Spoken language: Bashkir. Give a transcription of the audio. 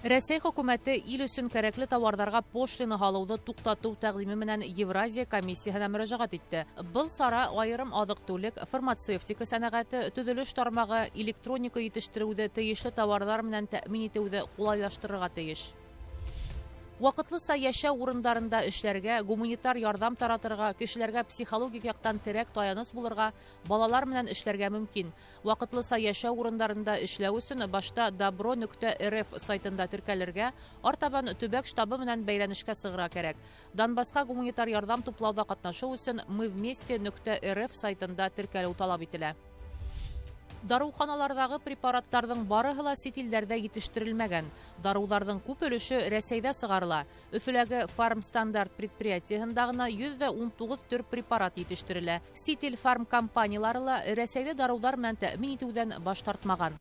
Рәсәй хөкүмәте ил өсөн кәрәкле тауарҙарға пошлина һалыуҙы туҡтатыу тәҡдиме менән Евразия комиссияһына мөрәжәғәт итте. Был сара айырым аҙыҡ-түлек, фармацевтика сәнәғәте, төҙөлөш тармағы, электроника етештереүҙе тейешле тауарҙар менән тәьмин итеүҙе ҡулайлаштырырға тейеш. Ваҡытлыса йәшәү урындарында эшләргә, гуманитар ярҙам таратырға, кешеләргә психологик яҡтан терәк таяныс булырға, балалар менән эшләргә мөмкин. Ваҡытлыса йәшәү урындарында эшләү өсөн башта добро.рф сайтында теркәлергә, артабан төбәк штабы менән бәйләнешкә сығырға кәрәк. Донбассҡа гуманитар ярҙам туплауҙа ҡатнашыу өсөн мывместе.рф сайтында теркәлеү талап ителә. Дарыуханаларҙағы препараттарҙың барыһы ла сит илдәрҙә етештерелмәгән. Дарыуҙарҙың күп өлөшө Рәсәйҙә сығарыла. Өфөләге Фармстандарт предприятиеһында ғына 119 төр препарат етештерелә. Сит ил фармкомпаниялары ла Рәсәйҙе дарыуҙар менән тәьмин итеүҙән баш тартмаған.